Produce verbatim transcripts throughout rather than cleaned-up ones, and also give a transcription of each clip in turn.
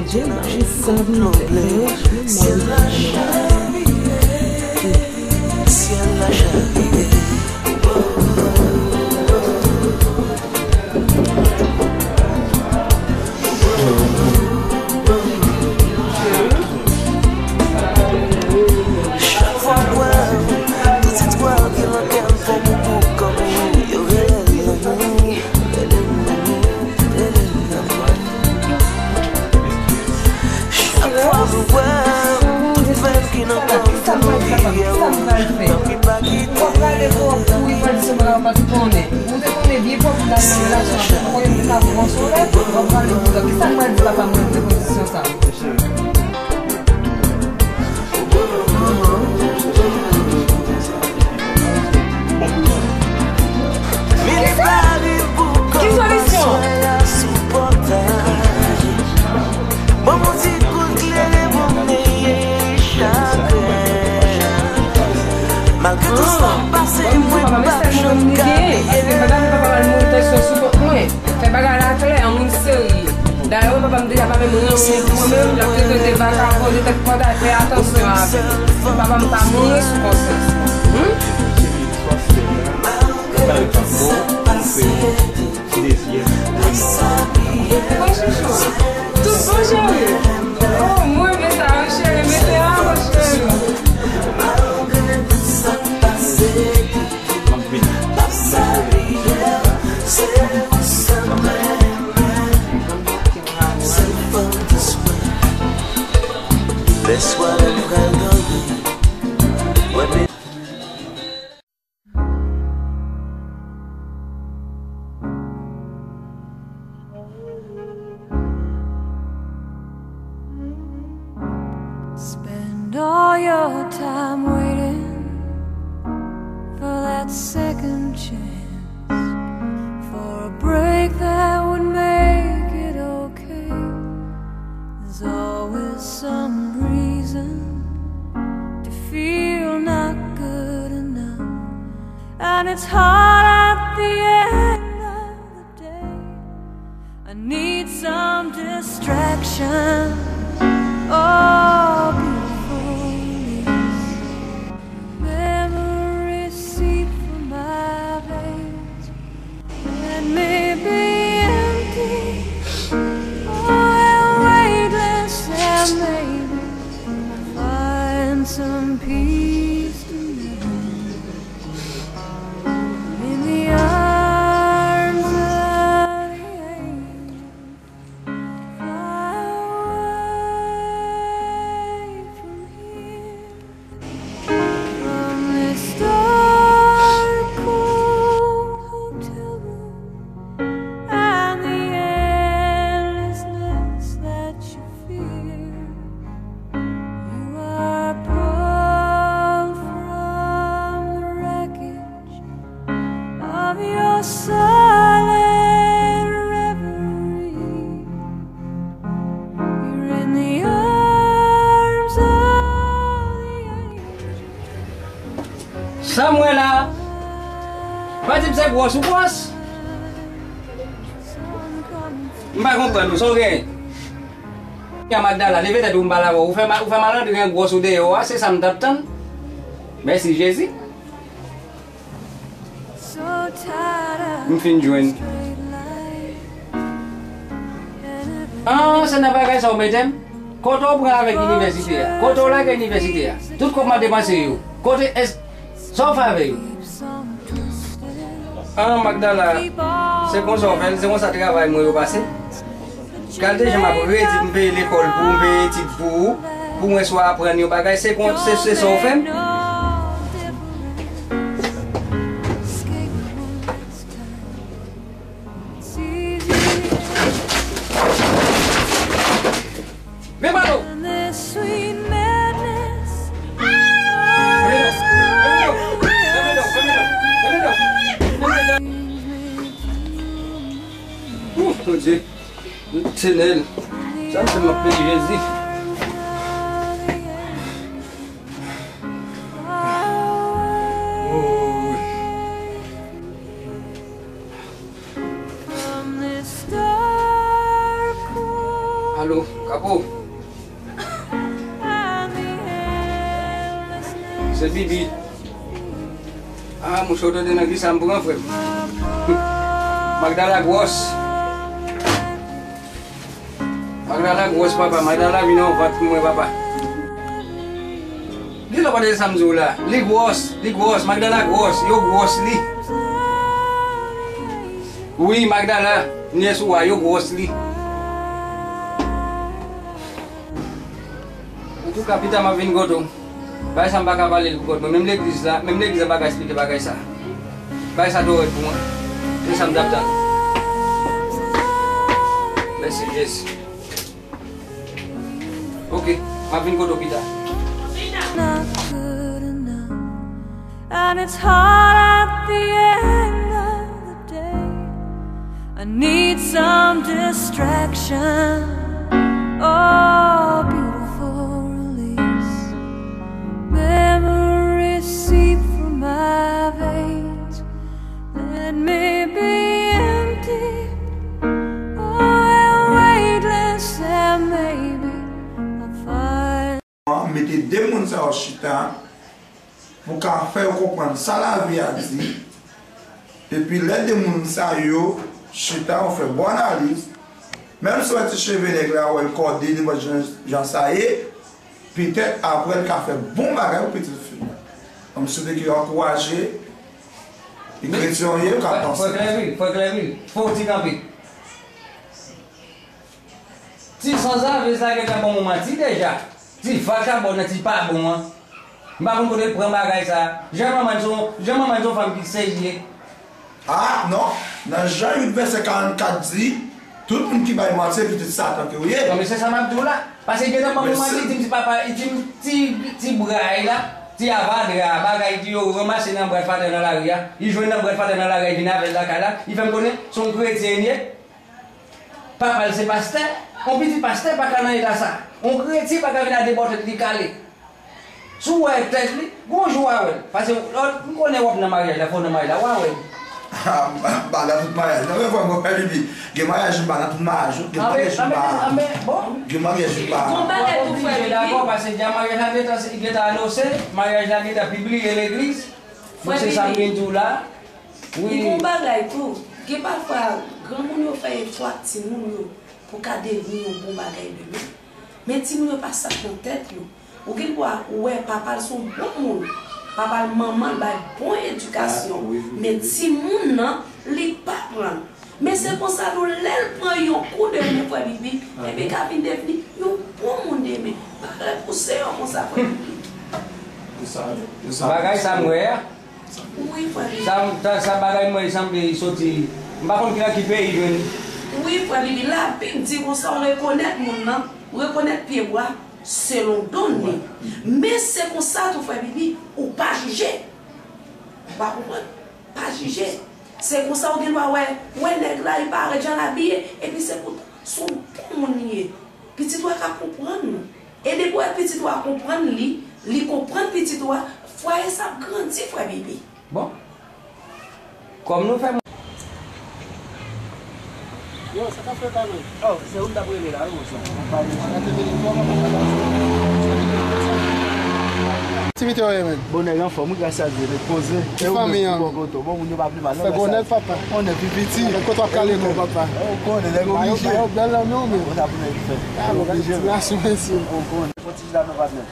Jan bay sa vin fè, frè, syèl la chavire. Syèl la chavire. Chak fwa m wè w, pitit wè w ki nan kè m fò m pou kòm ou. Yo rele l lanmou, rele l lanmou, rele l lanmou. Chak fwa m wè w, tout venn ki nan kò m tou rivyè wouj, tanpri pa kite. Ou te konnen byen pwòp ou t al nan relasyon avè l, ou konnen ou te ka pran sou lè, w ap pale pou sa. Kisa m pral di papa mwen nan kondisyon sa? Ki solisyon? Ban m yon ti kout klere pou m neye chagren. Malgre tout sa k pase, mwen p ap janm ka bliye. Paske m pa ta vle papa m al mouri tèt sou kont mwen. Fè bagay la klè, yon moun serye. Dayè, wè papa m deja pa menm renmen mwen menm, l ap trete m de vakabon, de tèt kòd, fè atansyon avè m. Papa m pa mouri sou konsyans mwen. Humm? Bon chouchou. Tout bon cheri. Oh, mwen renmen sa wi cheri, mete a mon cheri. Lèswa lè m pral dòmi, mwen Spend all your time waiting for that second chance, for a break that would make it okay. There's always some reason to feel not good enough, and it's hard at the end of the day. I need some distraction. Oh, beautiful lips. Memories seep from my veins. It may be empty, oh, and weightless, and maybe I find some peace tonight. In the arms of the angel, fly away from here, from this dark, cold hotel room and the endlessness that you fear. You are pulled from the wreckage of your silent reverie. You're in the arms of the angel. Sa m wè la, pa di m se gwòs ou gwòs. M pa konprann ou, sa w genyen? Ya Magdala, leve tèt ou, m pale avè w. Ou fè ma-, ou fè malandren gwòs ou deyò a, se sa m t ap tann. Mèsi Jezi. M fin jwenn. Ah, se nan bagay sa w mete m? Kote w pran avèk inivèsite a? Kote w lage inivèsite a? Tout kòb m ap depanse yo. Kote es-, sa w fè avè yo? Ah, Magdala, se konsa w fè l, se konsa travay mwen yo pase. Gade jan m ap redi m peye lekòl pou ou, m peye etid pou ou, pou mwen swa aprann yon bagay, se kon, se, se sa w fè m? Men balo! Ooh, Bondye. Letènèl, sa m fè m ap peye Jezi. Alo, Kapo. Se Bibi. Ah, monchè, w tande nan kisa m pran, frè m? Magdala gwòs. Magdala gwòs, papa. Magdala vin nan vant pou mwen, papa. Gen lè w pa tande sa m di w la. Li gwòs, li gwòs. Magdala gwòs. Yo gwòs li. Wi, Magdala. Nyès ou a, yo gwòs li. Antouka, pita m ap vin kote w. Bagay sa m pa ka pale l pou kont mwen. Menm legliz la, menm legliz la pa ka eksplike bagay sa. Bagay sa twò rèd pou mwen. Se sa m t ap tann. Mèsi, Jezi. Ok, m ap vin kote w pita. Not good enough. And it's hard at the end of the day. I need some distraction. Oh, beautiful release. Memories seep through my veins. Let me be empty. Oh, and weightless, and maybe I'll find. Mete de moun sa yo chita pou ka fè yo konprann sa lavi a di. Epi lè de moun sa yo chita, yo fè bon analiz, menm si w wè ti cheve nèg la, wè l kòde, nenpòt jan, jan sa ye, petèt apre l ka fè bon bagay pou pitit fi l. Kòm si w te ki ankouraje, e kretyen w ye, w ka panse. Frè Klèvil, frè Klèvil, fò w ti kanpe. Ti sanzave sa gentan ban mwen manti deja. Ti vakabon nan ti pa bon an. M pa konn kote l pran bagay sa. Jan manman l se yon, jan manman l se yon fanm ki serye. Ah, non. Nan Jan uit vèsè karannkat di, tout moun ki bay manti se pitit Satan ke w ye. Non, men se sa m ap di w la. Paske gentan ban mwen manti, li di m ti papa, li di m ti, ti bray la, ti avadra, bagay di yo ranmase nan brad fatè nan lari a. Li jwenn nan brad fatè nan lari a, li vin avè l lakay la. Li fè m konnen se yon kretyen li ye. Papa l se pastè. Yon pitit pastè pa ka nan eta sa. Yon kretyen pa ka vin a de bò tèt li kale. Si w wè tèt li, gon jou w a wè l. Paske lò, m konnen w ap nan maryaj la, fò w nan maryaj la, w a wè l. Ah, m pa nan tout maryaj. Non, men vrèman, frè Bibi, gen maryaj m pa nan tout maryaj, gen maryaj m pa. Anben, bon. Gen maryaj m pa. Gon bagay tou, frè Bibi. Dakò, paske dja maryaj la gentan, gentan anonse, maryaj la gentan pibliye legliz. Bon, se sa m vin di w la. Wi. Gon bagay tou, gen pafwa granmoun yo fè efò ak timoun yo pou ka devni yon bon bagay demen. Men timoun yo pa sa k nan tèt yo. Ou gen dwa wè papa l se yon bon moun, papa l, manman l bay bon edikasyon, men timoun nan, li pa pran l. Men se konsa tou, lè l pran yon kou demen, frè Bibi, ebyen, ka vin devni yon bon moun demen. Bagay pou se yo konsa, frè Bibi. Bagay sa m wè a. Wi, frè Bibi. Sa, sa, sa bagay mwen sanble soti, m pa konn ki nan ki peyi jwenn. Wi, frè Bibi, Labib di konsa, w rekonèt moun nan, w rekonèt pyebwa selon donn li. Men se konsa tou, frè Bibi, ou pa jije. Ou pa konprann? Pa jije. Se konsa ou gen dwa wè, wè nèg la, li parèt jan l abiye, epi se poutan se yon bon moun li ye. Pitit ou a ka konprann ou. E depi w wè pitit ou a konprann li, li konprann pitit ou a, fwaye sa ap grandi, frè Bibi. Bon. Kòm nou fè. Yo, sa k ap fèt la menm? Oh, se ou m t ap rele la, wi, monchè. Aktivite w ye, menm? Bon, nèg anfòm, wi, gras a Dye, nèg poze. E fanmi an? Bon, kote w? Bon, moun yo pa vle mal, non, gras a Dye. Fè gwo nèg, papa. Bon, nèg pi piti. Kote w ap kale, menm, papa? Ou konnen, nèg oblije. Ba yo bèl nan men w, menm. Bon, sa pou nèg fè. Nèg oblije. Ti gason, mesye. Ou konnen. Fò ti chita non, patnè.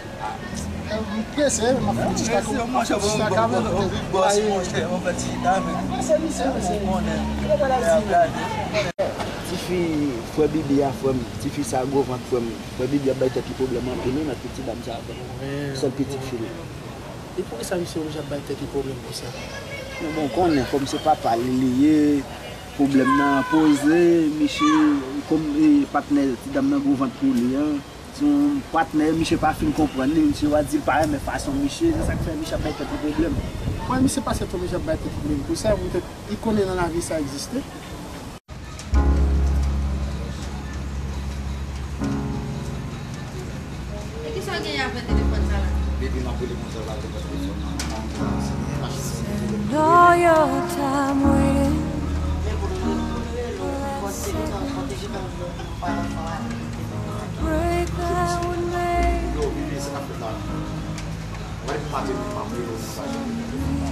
M prese, m ap fè ti chita. Prese, monchè, bon, bon, bon, bon, big boss, monchè, m ap fè ti chita, men. Prese, misye, prese. Ou konnen. Lè bagay di, men. Tifi, frè Bibi a, frè m. Tifi sa gwo vant, frè m. Frè Bibi ap bay tèt li pwoblèm anpil, wi, mèt, pou ti dam sa, frè m. Sèl pitit fi l. E poukisa misye oblije ap bay tèt li pwoblèm konsa? Men bon, ou konnen, kòm se papa li li ye, pwoblèm nan poze, misye, kòm, e, patnè ti dam nan gwo vant pou li an. Se yon patnè, misye pa fin konprann li, misye va di l pa renmen fason misye, se sa k fè misye ap bay tèt li pwoblèm. Mwen, misye pa sèt oblije ap bay tèt li pwoblèm pou sa, poutèt li konnen nan lavi sa egziste. E kisa w genyen avè telefòn sa la? Baby, m ap rele moun sa, pa telefòn nan. Spend all your time waiting. Men pou nou, pou nou rele w, pou w te, pou w te, pou w te, pou w te, Maten menm, m ap rele w, nou pa janm rele w.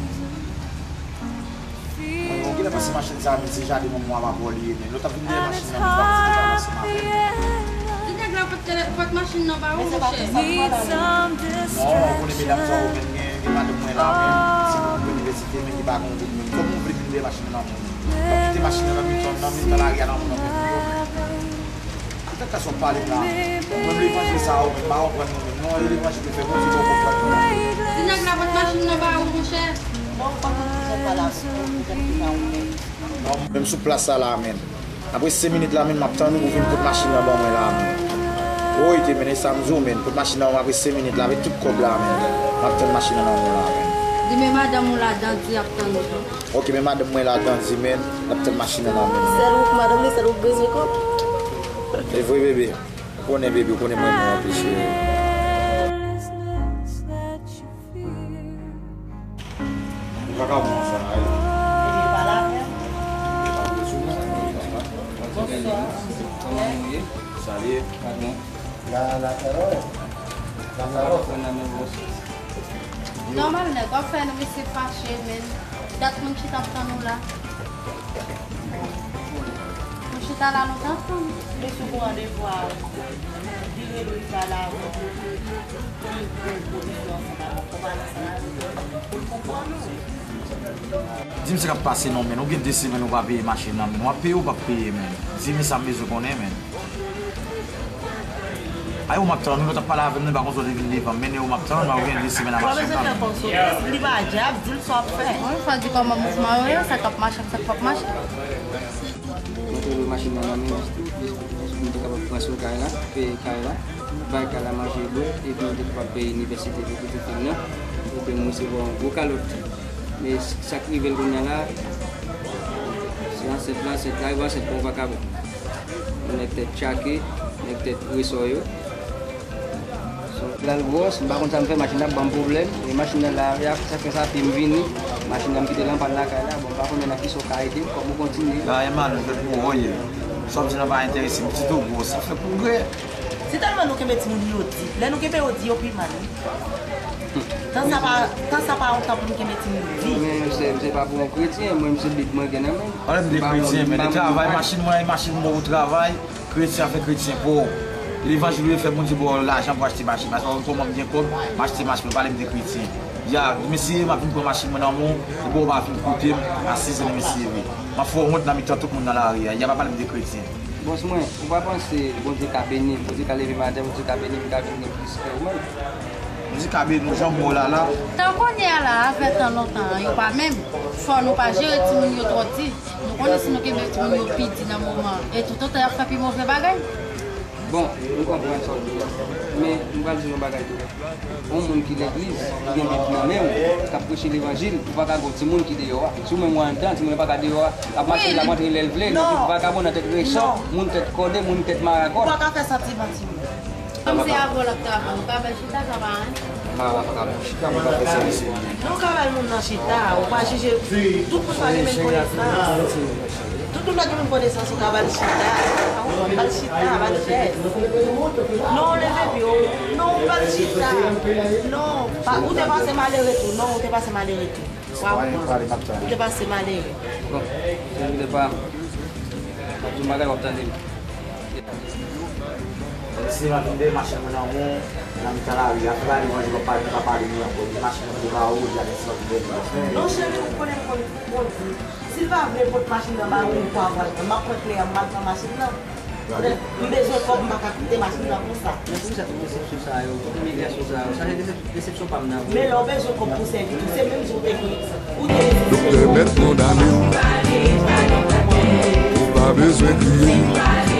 Mwen, ou genlè panse machin sa a, men se jaden manman w a papa w li ye, men lè w t ap vin dèyè machin nan, men ou pa panse te pa ansanm avè m. Ti nèg la pot tele-, pot machin nan ba ou, monchè. Non, ou konnen medam sa yo menm, gen, gen madanm mwen la, men se pou l pou inivèsite, men li pa gen yon vin menm. Kòman ou vle vin dèyè machin nan nan men w? W ap kite machin nan nan mitan, nan mitan lari a nan men w menm. Ki tèt kase w ap pale m la? Ou menm levanjil sa a, ou menm pa konprann nou menm non, e levanjil yo fè Bondye ba w konprann nou. Ti nèg la pot machin nan ba ou, monchè. Non, ou pa konn ki jan pale avèk mwen, ou konn ki jan ou menm. Bon, menm sou plas sa la, menm. Apre senk minit la, menm, m ap tann ou pou vin pot machin nan ban mwen la, menm. Woy, te mennen sa m di w, menm. Pot machin nan ban mwen apre senk minit la, avèk tout kòb la, menm. M ap tann machin nan nan men w la, menm. Di men madanm ou la, Dandi ap tann ou. Ok, men madanm mwen la, Dandi, menm. L ap tann machin nan nan men l. Sèl ou k madanm li, sèl ou k bezwen kòb. E vre, bebe. Ou konnen, bebe, ou konnen mwen renmen w anpil, cheri. Ou pa ka bon sa, ayi. Bonswa. Kòman nou ye? Salye. Pa bon. La, la, la, la, la, la. Nòmal nèt, w ap fè nou mesye fache, men dat moun chita ap tann ou la. Moun chita la lontan ap tann ou. Mesye, pou randevou a, vire lou li pale avè w. Pou li pran pozisyon ansanm avè w, kòm ansanm avè w, pou l konprann ou. Di m sa k ap pase non, men. Ou gen de semèn ou pa peye machin nan, men. W ap peye ou p ap peye, men. Di m sa m bezwen konnen, men. Ay, ou m ap tann, ou t ap pale avè m, nou pa konn sa w te vin devan m, men ou m ap tann, ou gen de semèn a machin nan. Ou bezwen fè kòm sou plis, li pa djab, di l sa w ap fè. Mwen, fò di kòman mouvman yo ye, sa k ap mache ak sa k p ap mache. Mwen te lwe machin nan nan men Mistou, Mistou pou nou te kapab pran sou kay la, peye kay la, bay kay la manje bwè, epi nou te kapab peye inivèsite pou pitit fi m nan, epi m resevwa yon gwo kalòt. Men sa k rive l kounye a la, se ansent la, ansent la, rive ansent pran yon vakabon. Yon nèg tèt tchake, nèg tèt resò yo. L al gwòs, m pa konn sa m fè, machin nan ap ban m pwoblèm. E machin nan la, e a, sa fè sa, pi m vini, machin nan m kite l anpàn lakay la. Bon, m pa konnen nan kisa w ka ede m, kòm ou kontinye. Bagay mal, m fè pou ou, oye. Sa w di nan pa enterese m, pitit ou gwòs, sa fè pwogrè. Se tèlman nou kenbe timoun yo di. Lè nou kenbe yo di, yo pi mal, wi. Tan sa pa, tan sa pa yon tan pou nou kenbe timoun di. Mwen, se, se pa pou yon kretyen, mwen, se bib mwen gen nan men m. Pale m de kretyen, men de travay, machin mwen, machin m bon pou travay. Kretyen ap fè kretyen pa w. Levanjil ou ye fè Bondye ba w lajan pou achte machin. Paske ou kòman m gen kòb, m achte machin, ou pale m de kretyen. Ya, mesye, m ap vin pran machin mwen nan men w, ou pa vin koute m, a sis zè nan mesye vre. M ap fè w wont nan mitan tout moun nan lari a. Ya, pa pale m de kretyen. Bòs mwen, ou pa panse Bondye ka beni m, Bondye ka leve m atè, Bondye ka beni m, m ka vin gen plis kè ou menm? Bondye ka beni w, jan m wè w la la. Tan kounye a la, avè tan lontan an, yo pa menm. Fò nou pa jere timoun yo twò di. Nou konnen si nou kenbe timoun yo pi di nan moman, e toutotan y ap fè pi move bagay. Bon, m konprann sa w di a. Men, m pral di w yon bagay tou. Yon moun ki legliz, ki gen Bib nan men w, k ap preche levanjil, ou pa ka gen yon timoun ki deyò a. Si w menm ou anndan, timoun nan pa ka deyò a. L ap mache, l ap antre lè l vle, nan tèt vakabon, nan tèt resò, moun tèt kòde, moun tèt marakòt. Ou pa ka fè santiman timoun. Kòm se avè w l ap travay, ou ka bay chita, sa pa anyen. Mara pa ka bon chita, mwen pa fè sèvis li. Non, ou ka bay moun nan chita, ou pa jije. Tout moun pa gen menm konesans. Tout moun pa gen menm konesans, ou ka ba l chita. Ou pa konprann, ba l chita, ba l chèz. Non, leve pye w. Non, ou ba l chita. Non, pa, ou te pase malere tou. Non, ou te pase malere tou. Ou pa konprann. Ou te pase malere. Bon, se vle pa. M ap di yon bagay, w ap tande m. Mesye, m ap vin dèyè machin mwen nan men w, nan mitan lari a. Fè bagay levanjil w ap pale, w pa pale m ankò. Machin mwen devan ou, ou di a, mesye, m ap vin dèyè li. Non, cheri, ou konnen m konn kondi. Si l pa vle pot machin nan ba ou, ou pa pral pran. M ap pran kle a, m al pran machin nan. M bezwen kòb, m pa ka kite machin nan konsa. Men poukisa tout desepsyon sa yo, tout imilyasyon sa yo? Sa se desep-, desepsyon pa m nan vre. Men lè w bezwen kòb pou sèvi tou, se menm jan w te gen, ou te Doktè mèt kondane m. Ou pa bezwen kriye.